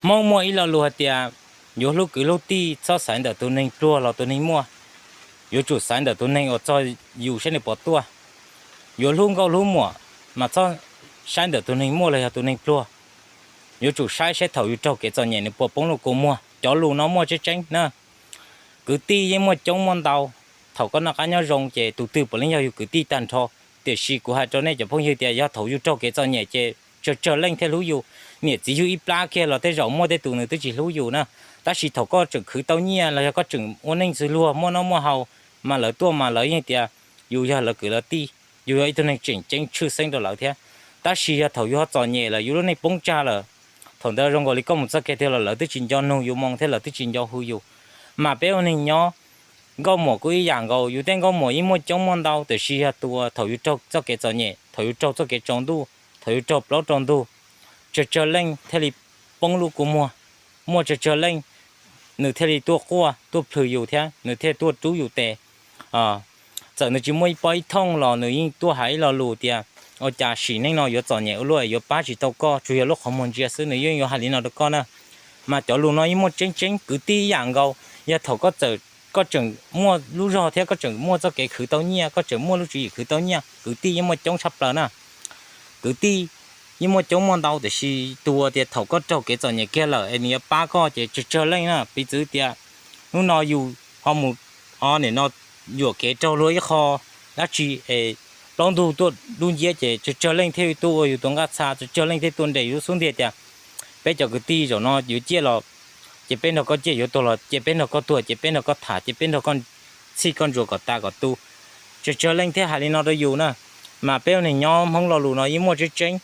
Hmoob muaj ib lo lus hais tias, yuav hlub kwv hlub tij txhob xaiv ntawm tus neeg pluag los tus neeg muaj, yuav tsum xaiv ntawm tus neeg uas txog yus saib nws puas tuaj. Yuav hlub nkauj hlub muam mas txhob saib ntawm tus neeg muaj los yog tus neeg pluag, yuav tsum saib saib thaum yus raug kev txom nyem nws puas poob lub kua muag. Cov lus no muaj tseeb tseeb na. Kwv tij yeej muaj coob muaj ntau, thaum koj noj qab nyob zoo ces tus twg puav leej yog yus kwv tij tag nrho. Tiam sis kuv hais rau nej cov phooj ywg tias yog thaum yus raug kev txom nyem ces tsawg tsawg leej thiaj hlub yus. Niam txiv yug ib plab kiag los tej zaum muaj tej tus nws twb tsis hlub yus na. Tab sis thaum koj tseem khwv tau nyiaj los yog koj tseem ua neej txwv luag muaj noj muaj haus, mas lawv tuaj mas lawv yeej tias yus yog lawv kwv lawv tij, yus yog ib tug neeg tseem ceeb tshwj xeeb rau lawv thiab. Tab sis yog thaum yus ho txom nyem lawm yus lub neej poob tsag lawm, thaum ntawd zoo nkaus li koj mus txoj kev twg los lawv twb tsis nco nug yus moo thiab lawv twb tsis nco hu yus. Mas peb ua neeg nyob nkauj muam kuj ib yam nkaus, yus tej nkauj muam yeej muaj coob muaj ntau, tiam sis yog tus thaum yus raug txoj kev txom nyem, thaum yus raug txoj kev tsaus ntuj, thaum yus raug plaub raug ntug, tsawg tsawg leej thiaj li poob lub kua muag, muaj tsawg tsawg leej nws thiaj li tuaj quaj tuaj plhws yus thiab nws thiaj tuaj rub yus tes. Txawm nws tsis muaj ib pob ib thooj los nws yeej tuaj hais ib lo lus tias, ua cas sim neej no yuav txom nyem ua luaj es yuav pab tsis tau koj, tsuas yog lub qhov muag ntsia xwb, nws yeej yuav hais li no rau koj na. Mas cov lus no yeej muaj tseeb tseeb, kwv tij ib yam nkaus. Yog thaum koj txawm, koj tseem muaj lub zog thiab koj tseem muaj txoj kev khwv tau nyiaj, koj tseem muaj lub tswv yim khwv tau nyiaj, kwv tij yeej muaj coob tshaj plaws na. Kwv tij yeej muaj coob muaj ntau, tiam sis tus uas tias thaum koj raug kev txom nyem kiag lawm es nws yuav pab koj ces tsawg tsawg leej na. Piv txwv tias hnub no yus ho mus, o, nim no yuam kev raug luag ib qho dab tsi es plaub ntug tuaj dub nciab ces tsawg tsawg leej thiaj tuaj ua yus tus nqaj txha, tsawg tsawg leej thiaj tuaj nres yus lub xub ntiag tias, peb cov kwv tij zaum no yuav ciaj los ces peb nrog koj ciaj, yuav tuag los ces peb nrog koj tuag, ces peb nrog koj tham, ces peb nrog koj txhij koj ntsuas kom tas kom tu. Tsawg tsawg leej thiaj hais li no rau yus na. Mas peb ua neeg nyob Hmoob lo lus no yeej muaj tseeb tseeb.